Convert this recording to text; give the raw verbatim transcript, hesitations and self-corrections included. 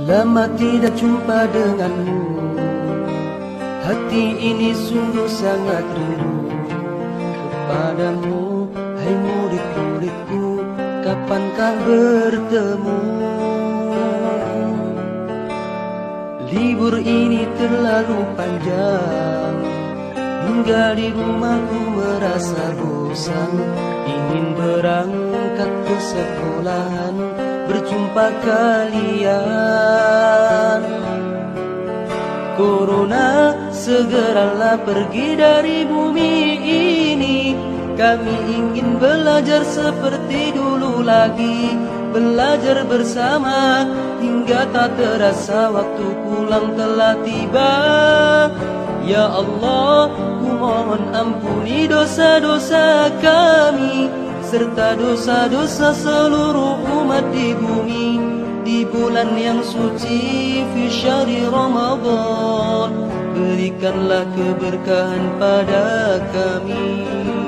Lama tidak jumpa denganmu, hati ini sungguh sangat rindu kepadamu, hai murid-muridku, kapankah bertemu? Libur ini terlalu panjang, hingga di rumahku merasa bosan, ingin berangkat ke sekolahan, berjumpa kalian. Corona, segeralah pergi dari bumi ini. Kami ingin belajar seperti dulu lagi, belajar bersama hingga tak terasa waktu pulang telah tiba. Ya Allah, kumohon ampuni dosa-dosa kami serta dosa-dosa seluruh umat di bumi. Di bulan yang suci, fi syahri Ramadan, berikanlah keberkahan pada kami.